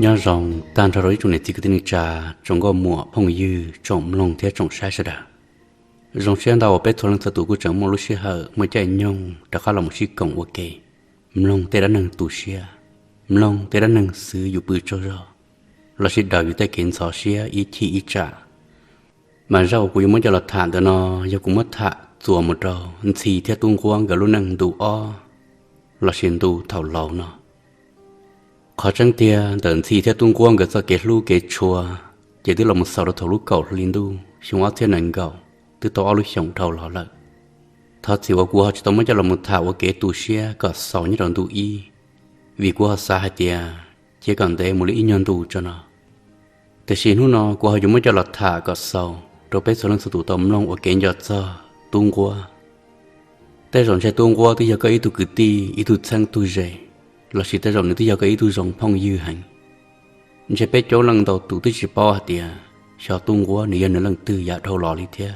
Nyob zoo tag nrho rau ib tsoom niam txiv kwv tij neej tsa, tsoom nkauj muam phooj ywg, tsoom mloog thiab tsoom saib sawv daws. Zoo siab ntau uas peb txhua leej txhua tus kuj tseem muaj lub sij hawm muaj caij nyoog rov qab los mus sib koom ua ke, mloog tej dab neeg tu siab, mloog tej dab neeg xwv yus pw tsaug zog, lossis daws yus tej kev ntxhov siab ib chim ib tsam. Mas zaj uas kuv yuav muab coj los tham ntawm no yog kuv muab tham txuas mus rau Ntxhi thiab Tub Nquab nkawd lub neej ntu ob lossis ntu thaum laus no. Qhov tseeb tiag ntawm Ntxhi thiab Tub Nquab nkawd txoj kev hlub kev tshua ces twb los mus xaus rau thaum lub kaum hli ntuj xyoo ob txhiab nees nkaum, twb tau ob lub xyoos dhau los lawm. Thov txim uas kuv ho tsis tau muab coj los mus tham ua kev tu siab kom xaus nyob rau ntu ib, vim kuv ho xav hais tias cia kom ntev mus li ib nyuag ntu tso no. Tiam sis hnub no kuv ho yuav muab coj los tham kom xaus rau peb txhua leej txhua tus tau mloog ua kev nco txog Tub Nquab. Tej zaum ntshe Tub Nquab twb yog koj ib tug kwv tij, ib tug txheeb tug ze, lossis tej zaum nws twb yog koj ib tug zoo phooj ywg heev. Ntshe peb coob leej ntau tus twb tsis paub hais tias xyov Tub Nquab nws yog nws leej twg yav dhau los li thiab.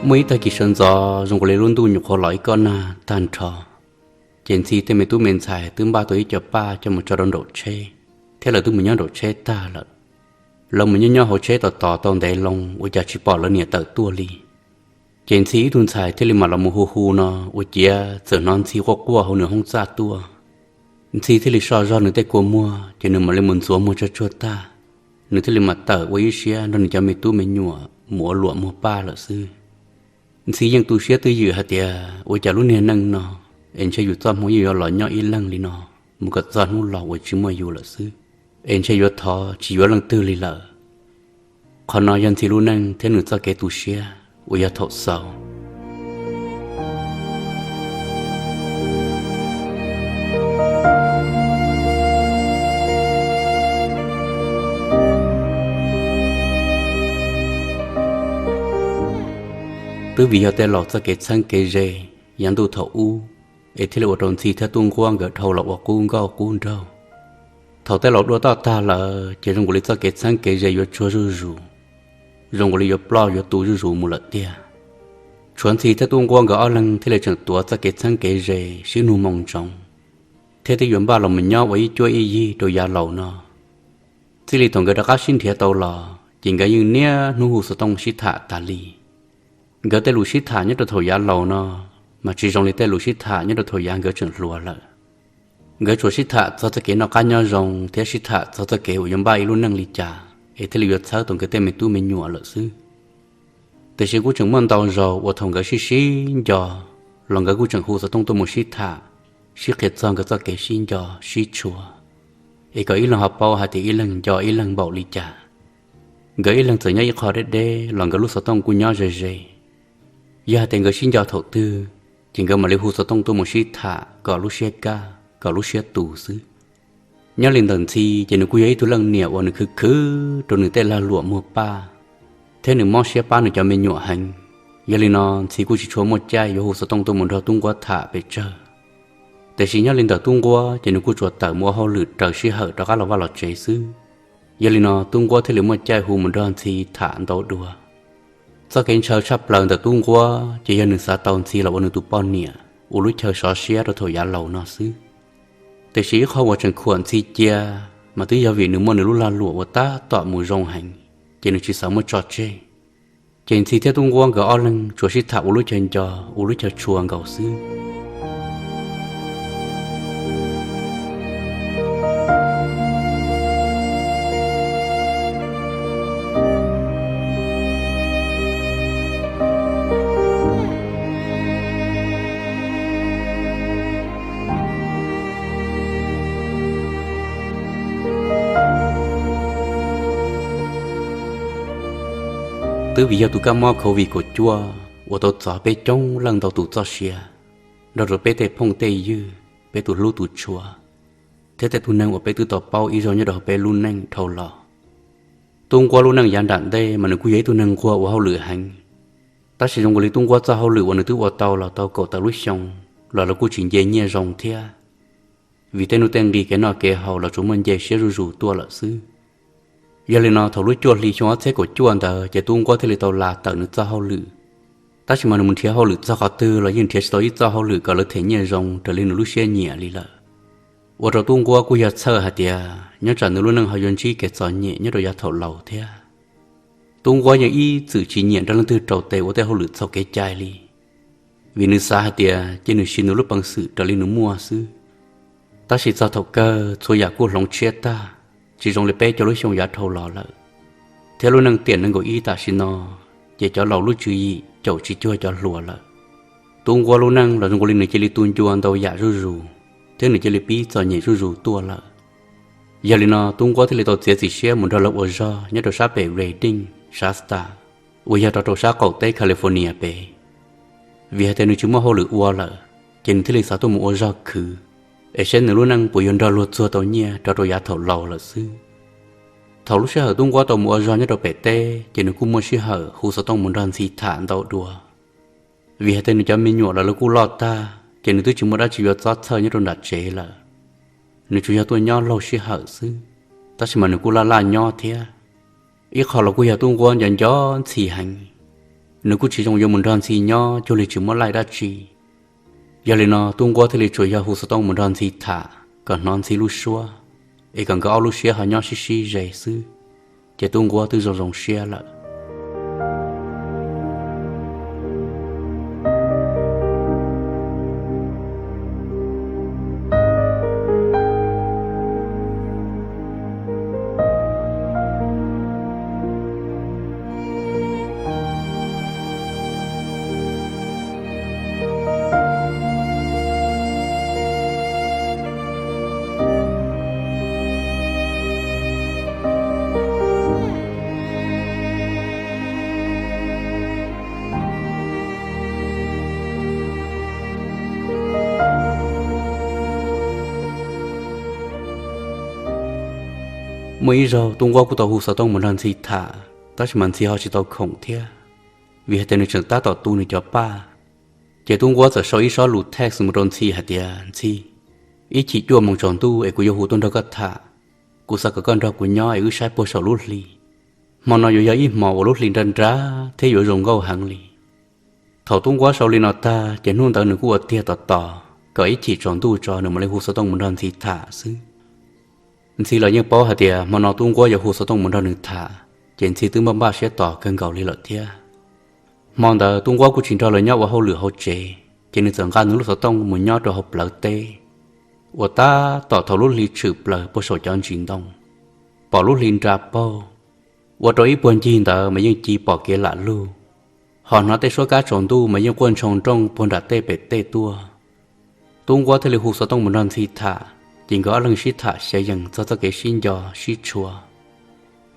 Muaj ib tag kis sawv ntxov zoo nkaus li lub ntuj nyuam qhuav los ib kob nag tag nrho, ces Ntxhi tej me tub me ntxhais twb npaj tau ib co paj coj mus tso rau nraum tsheb, thiab lawv twb mus nyob nraum tsheb tag lawm. Lawv mus nyob nyob hauv tsheb tos tos tau ntev loo ua cas tsis pom lawv niam tawm tuaj li. Ces Ntxhi ib tug ntxhais thiaj li mam los mus hu hu no, ua ciav txawm hnov Ntxhi quaj quaj hauv nws hoob txaj tuaj. Ntxhi thiaj li soj zog nws tej kua muag ces nws mam li mus ntxuav muag tsuag tsuag tag, nws thiaj li mam tawm ua ib siab nrog nws cov me tub me nyuam mus ua luam muag paj lawm xwb. Ntxhi yeej tu siab twj ywm hais tias ua cas lub niag neej no es ntshe yus txoj hmoo yeej yuav los nyob ib leeg li no mus kom txog hnub laus uas tsis muaj yus lawm xwb, es ntshe yuav thov tsis yuav leej twg li lawm. Qhov no yog Ntxhi lub neej thiab nws txoj kev tu siab uas yog thaum xaus. Twb vim yog tej laus txoj kev txheeb kev ze yav ntuj thaum ub, es thiaj li ua rau Ntxhi thiab Tub Nquab nkawd dhau los ua qub nkauj qub nraug. Thaum tej laus dua toj tag lawm ces zoo nkaus li txoj kev txheeb kev ze yuav tsuag zuj zus, zoo nkaus li yuav ploj yuav tu zuj zus mus lawm tiag. Tshuav Ntxhi thiab Tub Nquab nkawd ob leeg thiaj li tseem tuav txoj kev txheeb kev ze sib nug moo ntsoov, thiab twb yuav npaj los mus nyob ua ib cuab ib yig rau yav laus no. Txij li thaum nkawd rov qab sib nrhiav tau los ces nkawd yeej niaj hnub hu xov tooj sib tham tas li. Nkawd tej lus sib tham nyob rau thaum yav laus no mas tsis zoo li tej lus sib tham nyob rau thaum yav nkawd tseem hluas lawm. Nkawd tsuas sib tham txog txoj kev noj qab nyob zoo thiab sib tham txog txoj kev uas yuav npaj ib lub neej li cas es thiaj li yuav txhawb tau nkawd tej me tub me nyuam lawm xwb. Tiam sis kuj tseem muaj ntau zaus uas thaum nkawd sib sib nco los nkawd kuj tseem hu xov tooj tuaj mus sib tham, sib qhia txog nkawd txoj kev sib nco sib tshua, es kom ib leeg ho paub hais tias ib leeg nco ib leeg npaum li cas. Nkawd ib leeg txawm nyob ib qho deb deb los nkawd lub xov tooj kuj nyob ze ze. Yog hais tias nkawd sib nco thaum twg, ces nkawd mam li hu xov tooj tuaj mus sib tham kom lub siab kaj kom lub siab tus xwb. Nyob li ntawm Ntxhi ces nws kuj yog ib tug leej niam uas nws khwv khwv rau nws tej lag luam muag paj, thiab nws mob siab pab nws cov me nyuam heev. Yog li no Ntxhi kuj tsis tshua muaj caij yuav hu xov tooj tuaj mus nrog Tub Nquab tham pes tsawg. Tiam sis nyob li ntawm Tub Nquab ces nws kuj tsuas tawm mus ua hauj lwm raws sij hawm rov qab los vaj los tsev xwb. Yog li no Tub Nquab thiaj li muaj caij hu mus nrog Ntxhi tham ntau dua. Txoj kev ntshaw tshaj plaws ntawm Tub Nquab ces yog nws xav tau Ntxhi los ua nws tus poj niam ua lub chaw sov siab rau thaum yav laus no xwb. Tiam sis ib qho uas tseem khuam Ntxhi cia mas twb yog vim nws muaj nws lub lag luam uas tab tom mus zoo heev, ces nws tsis xav muab tso tseg. Ces Ntxhi thiab Tub Nquab nkawd ob leeg tsuas sib tham ua lub chaw nco, ua lub chaw tshua nkaus xwb. Twb vim yog tus kab mob COVID kaum cuaj uas tau txov peb coob leej ntau tus txoj sia, nrog rau peb tej phooj tej ywg, peb tus hlub tus tshua, thiab tej tug neeg uas peb twb tau paub ib zaug nyob rau hauv peb lub neej dhau los. Tub Nquab lub neej yav nram ntej mas nws kuj yog ib tug neeg nquag ua hauj lwm heev, tab sis zoo nkaus li Tub Nquab txoj hauj lwm uas nws twb ua tau los tau kaum tawm lub xyoo los lawv kuj tsis nce nyiaj zoo thiab. vim tej nuj tej nqis kev noj kev haus los tsuas muaj nce siab zuj zus tuaj lawm xwb. Yog li no thaum lub cuaj hli xyoo ob txhiab kaum cuaj ntawd ces Tub Nquab thiaj li tau las tawm nws txoj hauj lwm. Tab sis mas nws mus nrhiav hauj lwm txog qhov twg los yeej nrhiav tsis tau ib txoj hauj lwm kom lawv them nyiaj zoo raws li nws lub siab nyiam li lawm. Ua rau Tub Nquab kuj yog txhawj hais tias nyob tsam nws lub neej ho yuav ntsib kev txom nyem nyob rau yav thaum laus thiab. Tub Nquab yeej ib txwm tsis nyiam nrog leej twg raus tes ua tej hauj lwm txhaum kev cai li, vim nws xav hais tias cia nws siv nws lub peev xwm raws li nws muaj xwb. Tab sis txog thaum kawg txhua yam kuj hloov tshiab tag, tsis zoo li peb cov lub xyoo yav dhau los lawm, thiab lub neej tiam nees nkaum ib tam sim no ces cov laus lub tswv yim caum tsis cuag cov hluas lawm. Tub Nquab lub neej los zoo li nws cia li tu ncua ntau yam zuj zus, thiab nws cia li pib txom nyem zuj zus tuaj lawm. Yog li no Tub Nquab thiaj li tau txiav txim siab mus nrog lawv ua zog nyob rau sab pem Redding, Shasta, uas yog rau rau sab qaum teb California pem. Vim hais tias nws tsis muaj hauj lwm ua lawm, ces nws thiaj li xav tuaj mus ua zog khwv, es saib nws lub neej puas yuav nrog luag txuag tau nyiaj rau rau yav thaum laus lawm xwb. Thaum lub sij hawm Tub Nquab tau mus ua zog nyob rau pem teb ces nws kuj muaj sij hawm hu xov tooj mus nrog Ntxhi tham ntau dua. Vim hais tias nws cov me nyuam los lawv kuj loj tag ces nws twb tsis muaj dab tsi yuav txob txhawj nyob rau nram tsev lawm. Nws tsuas yog tuaj nyob laug sij hawm xwb, tab sis mas nws kuj laj laj nyob thiab. Ib qho los kuj yog Tub Nquab nco nco Ntxhi heev, nws kuj tsis zoo yuav mus nrog Ntxhi nyob cuag li tsis muaj laij dab tsi. Yog li no Tub Nquab thiaj li tsuas yog hu xov tooj mus nrog Ntxhi tham kom hnov Ntxhi lub suab, es kom nkawd ob lub siab ho nyob sib sib ze xwb, ces Tub Nquab twb zoo zoo siab lawm. Muaj ib zaug Tub Nquab kuj tau hu xov tooj mus nrog Ntxhi tham, tab sis mas Ntxhi ho tsis tau khoom thiab, vim hais tias nws tseem tab tom tu nws cov paj. Ces Tub Nquab txawm sau ib sob lus text mus rau Ntxhi hais tias, Ntxhi, ib chim cuaj moos tsaus ntuj es kuv yuav hu tuaj nrog koj tham. Kuv xav kom koj nrog kuv nyob es wb saib puag saum lub hli. Hmo no yuav yog ib hmos uas lub hli nra nra thiab yuav zoo nkauj heev li. Thaum Tub Nquab sau li no tag ces hnub ntawd nws kuj ua tiag tos tos kom ib chim tsaus ntuj tso nws mam li hu xov tooj mus nrog Ntxhi tham xwb. Ntxhi los yeej paub hais tias hmo no Tub Nquab yuav hu xov tooj mus nrog nws tham, ces Ntxhi twb npaj npaj siab tos kawg nkaus li lawm thiab. Hmo ntawd Tub Nquab kuj tsis nrog lawv nyob ua hauj lwm hauv tsev, ces nws txawm nqa nws lub xov tooj mus nyob rau hauv plawv teb, uas tab tom thaum lub hli tshwm plaws puag saum cov ntsis ntoo, pom lub hli nra paug, ua rau ib puag ncig ntawd mas yeej ci pom kev lam lug, ho hnov tej suab kab tsaus ntuj mas yeej quaj ntshoo nrooj puag nram tej pem tej tuaj. Tub Nquab thiaj li hu xov tooj mus nrog Ntxhi tham, ces nkawd ob leeg sib tham xyav yees txog txoj kev sib nco sib tshua.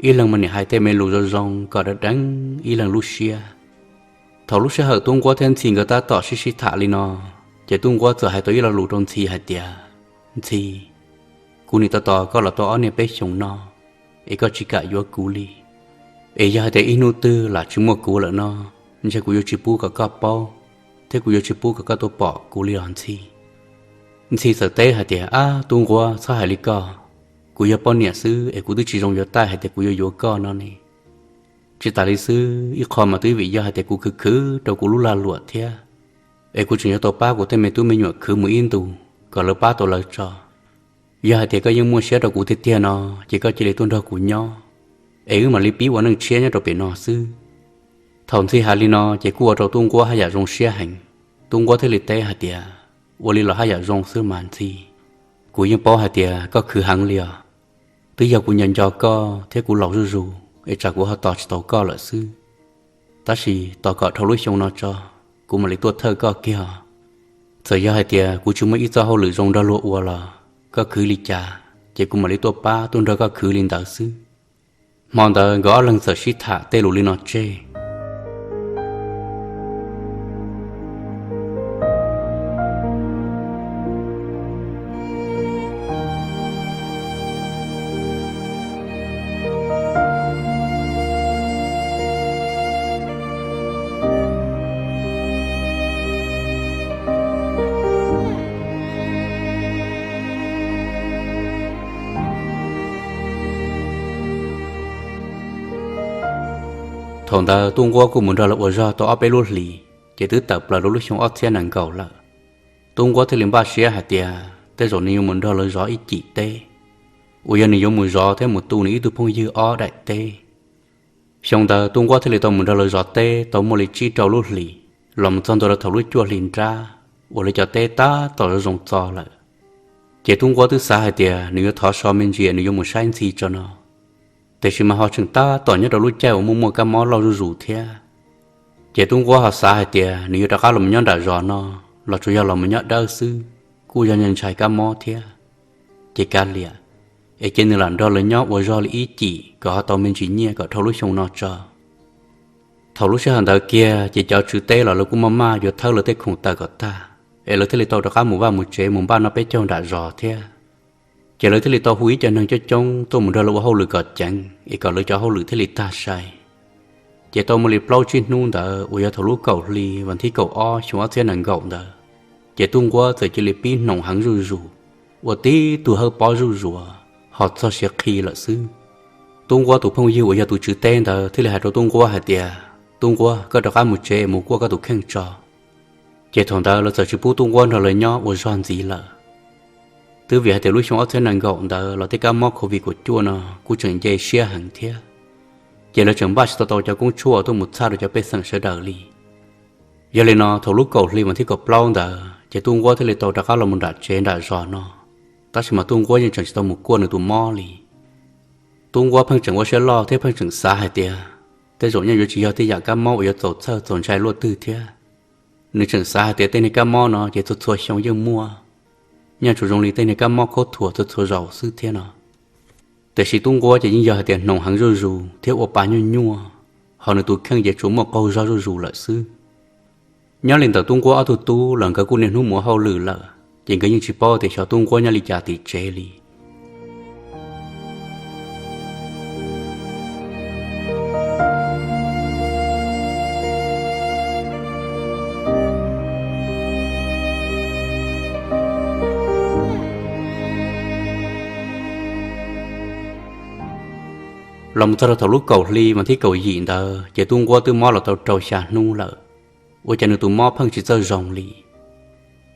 Ib leeg mas nim hais tej me lus zoo zoo kom deev deev ib leeg lub siab. Thaum lub sij hawm Tub Nquab thiab Ntxhi nkawd tab tom sib sib tham li no, ces Tub Nquab txawm hais tau ib lo lus rau Ntxhi hais tias, Ntxhi, kuv nim tos tos koj los tau ob niaj peb xyoos no, es koj tsis kam yuav kuv li. Es yog hais tias ib hnub twg lam tsis muaj kuv lawm no, ntshe kuv yuav tsis pub kom koj paub, thiab kuv yuav tsis pub kom koj tuaj pom kuv li os Ntxhi. Ntxhi txawm teb hais tias, Ab Tub Nquab, txhob hais li koj. Kuv yog poj niam xwb es kuv twb tsis zoo yuav taij hais tias kuv yuav yuav koj no ne. Tsis tas li xwb, ib qho mas twb vim yog hais tias kuv khwv khwv rau kuv lub lag luam thiab, es kuv tseem yuav tau pab kuv tej me tub me nyuam khwv mus ib ntus kom lawv pab tau lawv tso. Yog hais tias koj yeej muaj siab rau kuv tiag tiag no, ces koj cia li tuaj nrog kuv nyob, es wb mam li pib ua neej tshiab nyob rau pem no xwb. Thaum Ntxhi hais li no ces kuj ua rau Tub Nquab haj yam zoo siab heev. Tub Nquab thiaj li teb hais tias, Ua li los haj yam zoo xwb mas Ntxhi. Kuv yeej paub hais tias koj khwv heev li os. Twb yog kuv nco nco koj thiab kuv laus zuj zus es tsam kuv ho tos tsis tau koj lawm xwb. Tab sis tos kom dhau lub xyoo no tso, kuv mam li tuaj thawj koj kiag os. Txawm yog hais tias kuv tsis muaj ib txoj hauj lwm zoo nrog luag ua los, koj khwv li cas, ces kuv mam li tuaj pab tuaj nrog koj khwv li ntawd xwb. Hmo ntawd nkawd ob leeg txawm sib tham tej lus li no tseg. Thaum ntawd Tub Nquab kuj mus nrog lawv ua zog tau ob peb lub hlis, ces twb tawm plaws rau lub xyoo ob txhiab nees nkaum lawm. Tub Nquab thiaj li npaj siab hais tias tej zaum nws yuav mus nrog lawv zov ib cim teb uas yog nws yuav mus zov thiab mus tu nws ib tug phooj ywg ob daim teb. Xyoo ntawd Tub Nquab thiaj li tau mus nrog lawv zov teb tau muaj li tsib rau lub hlis, los mus txog ntua rau thaum lub cuaj hli nrab uas lawv cov teb tab tom zoo txo lawm. Ces Tub Nquab twb xav hais tias nws yuav thov so me ntsis nws yuav mus saib Ntxhi tso no, tiam sis mas ho tseem tab tom nyob rau lub caij uas muaj muaj kab mob loj zuj zus thiab. Ces Tub Nquab ho xav hais tias nws yuav rov qab los mus nyob nram zos no, los tsuas yog los mus nyob dawb xwb, kuj yog ntshai kab mob thiab. Ces kav liam, es cia nws lam nrog lawv nyob ua zog li ib cim kom ho tau me ntsis nyiaj kom dhau lub xyoo no tso. Thaum lub sij hawm ntawd kiag ces cov tswv teb los lawv kuj maj maj yuav thawb lawv tej khoom tawm kom tag, es lawv thiaj li tau rov qab mus vaj mus tsev mus npaj noj peb caug nram zos thiab. Ces lawv thiaj li tau hu ib co neeg coob coob tuaj mus nrog lawv ua hauj lwm kom ceev es kom lawv cov hauj lwm thiaj li tag sai. Ces tau muaj li plaub tsib hnub ntawd uas yog thaum lub kaum hli vas thib kaum ob xyoo ob txhiab nees nkaum ntawd, ces Tub Nquab txawm cia li pib hnoos heev zuj zus, ua tib tug hawb pob zuj zus, ho txog siav qhi lawm xwb. Tub Nquab tus phooj ywg uas yog tus tswv teb ntawd thiaj li hais rau Tub Nquab hais tias, Tub Nquab, koj rov qab mus tsev mus kuaj koj tus kheej tso. Ces thaum ntawd lawv txawm tsis pub Tub Nquab nrog lawv nyob ua zog ntxiv lawm. Twb vim hais tias lub xyoo ob txhiab nees nkaum ntawd los tej kab mob covid kaum cuaj no kuj tseem nce siab heev thiab, ces lawv tseem npaj tsis tau tau cov koob tshuaj tuaj mus txhaj rau cov pej xeem sawv daws li. Yog li no thaum lub kaum hli vas thib kaum plaub ntawd ces Tub Nquab thiaj li tau rov qab los mus nram tsev nram zos no, tab sis mas Tub Nquab yeej tseem tsis tau mus kuaj nws tus mob li. Tub Nquab pheej tseem ua siab loj thiab pheej tseem xav hais tias tej zaum yeej yuav tsis yog tej yam kab mob uas yuav txaus txhawj txaus ntshai luaj twg thiab. Nws tseem xav hais tias tej niag kab mob no ces txhua txhua xyoo yeej muaj, nyob tsuas zoo li tej niag kab mob khaub thuas txhua txhua zaus xwb thiab no. Tiam sis Tub Nquab ces yeej yog hais tias hnoos heev zuj zus thiab ua pa nyuaj nyuaj, ho nws tus kheej ces tsuas muaj qaug zog zuj zus lawm xwb. Nyob li ntawm Tub Nquab ob tug tub los nkawd kuj niaj hnub mus ua hauj lwm lawm, ces nkawd yeej tsis paub tias xyov Tub Nquab nyob li cas tim tsev li. Los mus txog rau thaum lub kaum hli vas thib kaum yim ntawd ces Tub Nquab twb mob los tau rau xya hnub lawm, ua cas nws tus mob pheej tsis txawj zoo li.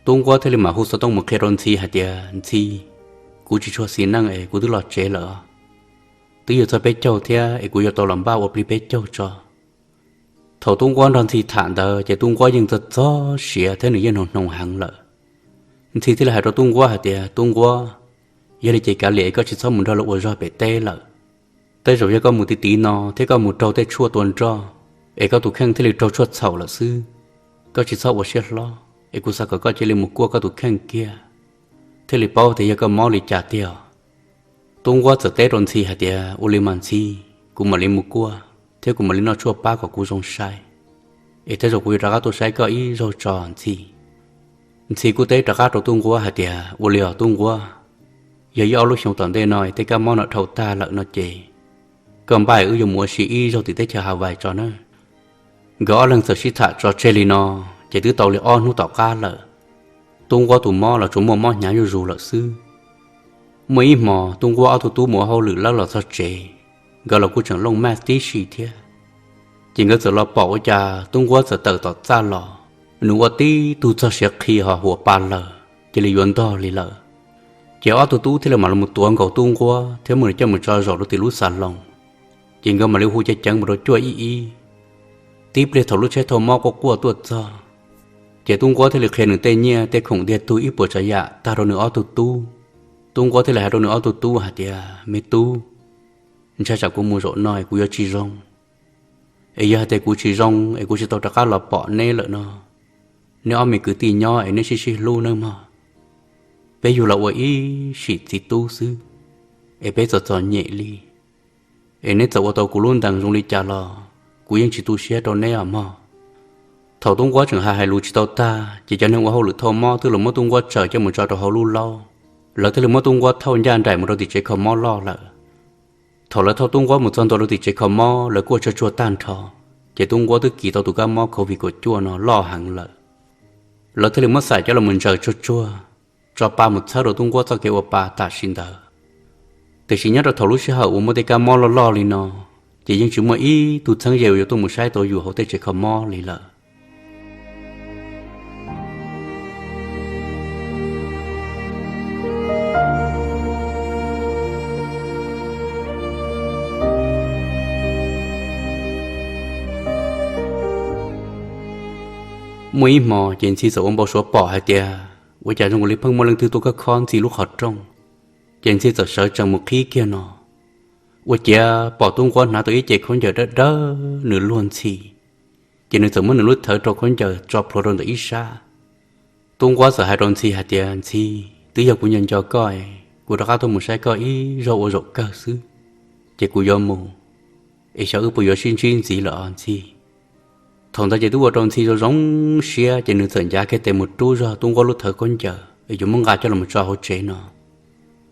Tub Nquab thiaj li mam hu xov tooj mus qhia rau Ntxhi hais tias, Ntxhi, kuv tsis tshua xis neej es kuv twb los tsev lawm os. Twb yuav txog peb caug thiab es kuv yuav tau los npaj ua plig peb caug tso. Thaum Tub Nquab nrog Ntxhi tham ntawd ces Tub Nquab yeej txog txog siav thiab nws yeej hnoos hnoos heev lawm. Ntxhi thiaj li hais rau Tub Nquab hais tias, Tub Nquab, yog li ces kav liam es koj tsis txhob mus nrog lawv ua zog pem teb lawm. Tej zaum yog koj mus tiv tiv no thiab koj mus raug tej tshuaj tua nroj, es koj tus kheej thiaj li raug tshuaj txhaum lawm xwb. Koj tsis txhob ua siab hlob es kuv xav kom koj cia li mus kuaj koj tus kheej kiag, thiaj li paub tias yog koj mob li cas tiag. Tub Nquab txawm teb rau Ntxhi hais tias, Ua li mas Ntxhi, kuv mam li mus kuaj thiab kuv mam li noj tshuaj pab kom kuv zoo sai, es tej zaum kuv yuav rov qab tuaj saib koj ib zaug tso Ntxhi. Ntxhi kuj teb rov qab rau Tub Nquab hais tias, Ua li os Tub Nquab, yog ib ob lub xyoo tom ntej no es tej kab mob no dhau tag lawm no ces koj npaj es wb yuav mus ua si ib zaug tim teb chaws Hawaii tso nawb. Nkawd ob leeg txawm sib tham tso tseg li no, ces twb tau li ob hnub tom qab lawm. Tub Nquab tus mob los tsuas muaj mob hnyav zuj zus lawm xwb. Muaj ib hmos Tub Nquab ob tug tub mus ua hauj lwm lawb los txog tsev, nkawd los kuj tseem looj maj tib si thiab. Ces nkawd txawm los pom ua cas Tub Nquab txawm tawm tom txaj los, nws ua tib tug txog siav qhi ho huam pa lawg, cia li yuav ntog li lawm. Ces ob tug tub thiaj li mam los tuav nkaus Tub Nquab thiab muab nws coj mus tso zaum rau tim lub xas loos. Ces nkawd mam li hu ceev ceev mus rau cuaj ib ib. Tib pliag thaum lub tsheb thauj mob quaj quaj tuaj txog, ces Tub Nquab thiaj li qhia nws tej nyiaj tej khoom ntiag tug ib puas tsav yam tag rau nws ob tug tub. Tub Nquab thiaj li hais rau nws ob tug tub hais tias, Me tub, ntshai tsam kuv mus zaum no es kuv yuav tsis zoo, es yog hais tias kuv tsis zoo es kuv tsis tau rov qab los pom neb lawm no, neb ob me kwv tij nyob es neb sib sib hlub nawb mog. Peb yug los ua ib sim txiv tub xwb, es peb txom txom nyem li, es neb txawm ua tau kuv lub ntees zoo li cas los kuv yeej tsis tu siab rau neb os mog. Thaum Tub Nquab tseem hais hais lus tsis tau tag, ces cov neeg ua hauj lwm thauj mob twb los muab Tub Nquab tsaws coj mus tso rau hauv lub laub. Lawv thiaj li muab Tub Nquab thauj ncaj nraim mus rau tim tsev kho mob loj lawm. Thaum lawv thauj Tub Nquab mus txog ntua rau tim tsev kho mob, lawv kuaj tsuag tsuag tag nrho, ces Tub Nquab twb kis tau tus kab mob covid kaum cuaj no loj heev lawm. Lawv thiaj li muab xais coj los ntsaws tsuag tsuag, tso pa mus txhawb rau Tub Nquab txoj kev ua pa tam sim ntawd. Tiam sis nyob rau thaum lub sij hawm uas muaj tej kab mob loj loj li no, ces yeej tsis muaj ib tug txheeb ze uas yuav tuaj mus saib tau yus hauv tej tsev kho mob li lawm. Muaj ib hmo ces Ntxhi txawm ua npau suav pom hais tias ua cas zoo li pheej muaj leej twg tuaj khob khob Ntxhi lub qhov rooj. Ces Ntxhi txawm sawv tsees mus qhib kiag no, ua ciav pom tub nquab hnav tau ib ce khaub ncaws dawb dawb nws luag ntxhi. Ces nws txawm muab nws lub thawv rau khaub ncaws tso plhuav rau ntawm ib sab. Tub nquab txawm hais rau Ntxhi hais tias, Ntxhi, twb yog kuv nco nco koj, kuv rov qab tuaj mus saib koj ib zaug ua zaum kawg xwb, ces kuv yuav mus, es xyov wb puas yuav sib ntsib ntxiv lawm os Ntxhi. Thaum ntawd ces twb ua rau Ntxhi zoo zoo siab, ces nws txawm ncav kiag tes mus rub zog tub nquab lub thawv khaub ncaws es yuav muab nqa coj los tso hauv tsev no.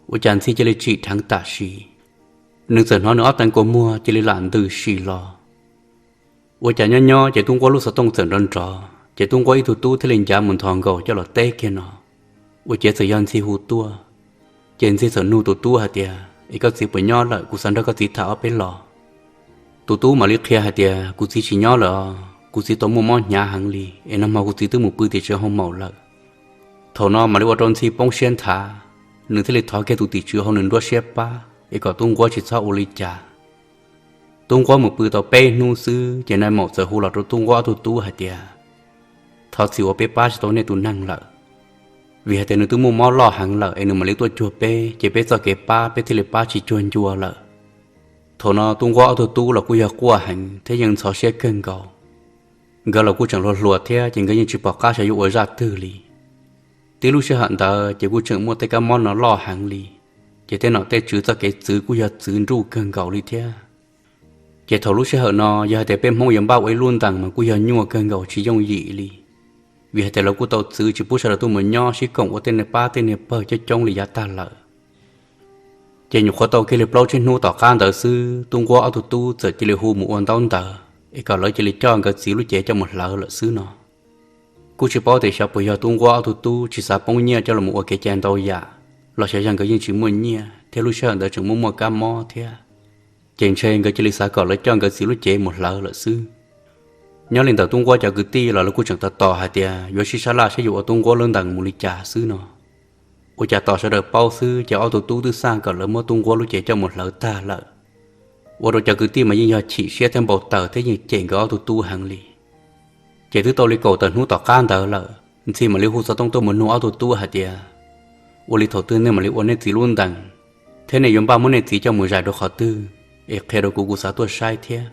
Ua cas Ntxhi cia li tsim dheev tam sim, nws txawm hnov nws ob teev kua muag cia li lam ntws si los. Ua cas nyob nyob ces tub nquab lub xov tooj txawm nrov nrov, ces tub nquab ib tug tub thiaj li ncav mus nthos nkaus coj los teb kiag no. Ua ciav txawm yog Ntxhi hu tuaj. Ces Ntxhi txawm nug tus tub hais tias, Es koj txiv puas nyob lawm? Kuv xav nrog koj txiv tham ob peb los. Tus tub mam li qhia hais tias, Kuv txiv tsis nyob lawm os, kuv txiv tau muaj mob hnyav heev li, es nag hmo kuv txiv twb mus pw tim tswv hoo maum lawm. Thaum no mam li ua rau Ntxhi poob siab nthav, nws thiaj li thov kiag tus tim tswv hauv nws nruab siab pab es kom tub nquab tsis txhob ua li cas. Tub nquab mus pw tau peb hnub xwb ces nai maum txawm hu los rau tub nquab ob tug tub hais tias, Thov txim uas peb pab tsis tau nej tus neeg lawm, vim hais tias nws twb muaj mob loj heev lawm es nws mam li tuaj cuag peb, ces peb txoj kev pab peb thiaj li pab tsis cuag ncua lawm. Thaum no tub nquab ob tug tub los kuj yog quaj heev thiab yeej ntxhov siab kawg nkaus. Nkawd los kuj tseem hluas hluas thiab ces nkawd yeej tsis pom qab xyov yuav ua zaj twg li. Tib lub sij hawm ntawd ces kuj tseem muaj tej kab mob no loj heev li, ces tej nom tej tswv txoj kev txwv kuj yog txwv nruj kawg nkaus li thiab. Ces thaum lub sij hawm no yog hais tias peb Hmoob yuav npaj ua ib lub ntees mas kuj yog nyuaj kawg nkaus tsis yooj yim li, vim hais tias lawv kuj tau txwv tsis pub sawv daws tuaj mus nyob sib koom ua tej niag pab tej niag pawg coob coob li yav tag lawm. Ces nyuam qhuav tau kiag li plaub tsib hnub tom qab ntawd xwb, tub nquab ob tug tub txawm cia li hu mus ua ntaub ntawv es kom lawv cia li coj nkawd txiv lub cev coj mus hlawv lawm xwb no. Kuj tsis paub tias xyov puas yog tub nquab ob tug tub tsis xav poob nyiaj coj los ua kev cai ntau yam, los xyov yog nkawd yeej tsis muaj nyiaj thiab lub sij hawm ntawd tseem muaj muaj kab mob thiab, ces ntshe nkawd cia li xav kom lawv coj nkawd txiv lub cev mus hlawv lawm xwb. Nyob li ntawm tub nquab cov kwv tij los lawv kuj tseem tos tos hais tias yuav sib sab laj saib yuav ua tub nquab lub ntees mus li cas xwb no. Ua cas tos sawv daws paub xwb ces ob tug tub twb xaj kom lawv muab tub nquab lub cev coj mus hlawv tag lawm. Ua rau cov kwv tij mas yeej yog chim siab thiab npau taws thiab yeej cem nkawd ob tug tub heev li. Ces twb tau li kaum tawm hnub tom qab ntawd lawm, Ntxhi mam li hu xov tooj tuaj mus nug ob tug tub hais tias, Ua li thaum twg nej mam li ua nej txiv lub ntees, thiab nej yuav npaj muab nej txiv coj mus zais rau qhov twg, es qhia rau kuv, kuv xav tuaj saib thiab.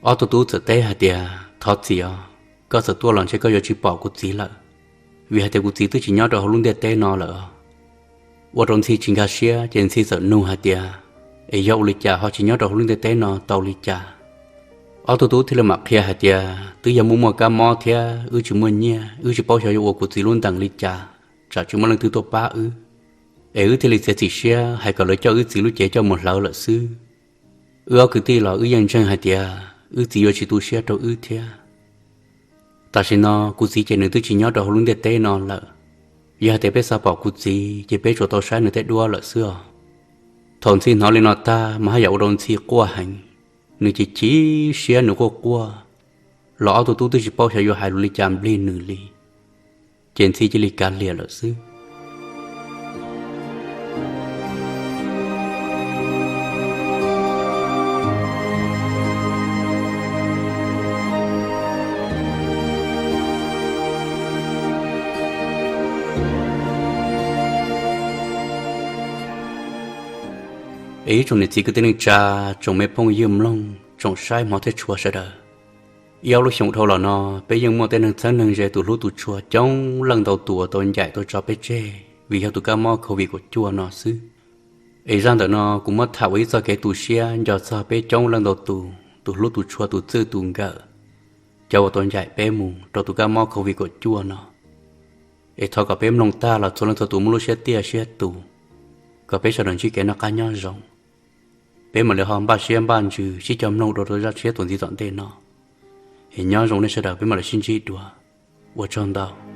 Ob tug tub txawm teb hais tias, Thov txim os, koj txawm tuaj los ntshe koj yuav tsis pom kuv txiv lawm, vim hais tias kuv txiv twb tsis nyob rau hauv lub ntiaj teb no lawm. Ua rau Ntxhi tsis nkag siab ces Ntxhi txawm nug hais tias, Es yog ua li cas ho tsis nyob rau hauv lub ntiaj teb no tau li cas? Ob tug tub thiaj li mam qhia hais tias, Twb yog muaj muaj kab mob thiab wb tsis muaj nyiaj, wb tsis paub xyov yuav ua kuv txiv lub ntees li cas, tsam tsis muaj leej twg tuaj pab wb, es wb thiaj li txiav txim siab hais kom lawv coj wb txiv lub cev coj mus hlawv lawm xwb. Wb ob kwv tij los wb yeej ntseeg hais tias wb txiv yuav tsis tu siab rau wb thiab. Tam sim no kuv txiv ces nws twb tsis nyob rau hauv lub ntiaj teb no lawm. Yog hais tias peb xav pom kuv txiv ces peb tsuas tau saib nws tej duab lawm xwb os. Thaum Ntxhi hnov li no tag mas haj yam ua rau Ntxhi quaj heev, nws chim chim siab nws quaj quaj, los ob tug tub twb tsis paub xyov yuav hais lus li cas nplig nws li, ces Ntxhi cia li kav liam lawm xwb. Es ib tsoom niam txiv kwv tij neej tsa, tsoom me phooj ywg mloog tsoom saib hmov thiab tshua sawv daws, ib ob lub xyoos dhau los no peb yeej muaj tej neeg txheeb neeg ze tus hlub tus tshua coob leej ntau tus uas tau ncaim tau tso peb tseg vim yog tus kab mob covid kaum cuaj no xwb. Es zaj ntawm no kuv muab tham ua ib txoj kev tu siab nco txog peb coob leej ntau tus, tus hlub tus tshua, tus txwj tus nkawm, cov uas tau ncaim peb mus rau tus kab mob covid kaum cuaj no. Es thov kom peb mloog tag los txhua leej txhua tus muaj lub siab tiaj siab tus, kom peb sawv daws ntsib kev noj qab nyob zoo. Peb mam li ho npaj siab npaj ntsws sib cog mloog dua rau zaj tshiab txuas ntxiv tom ntej no. Es nyob zoo nej sawv daws, peb mam li sib ntsib dua. Ua tsaug ntau.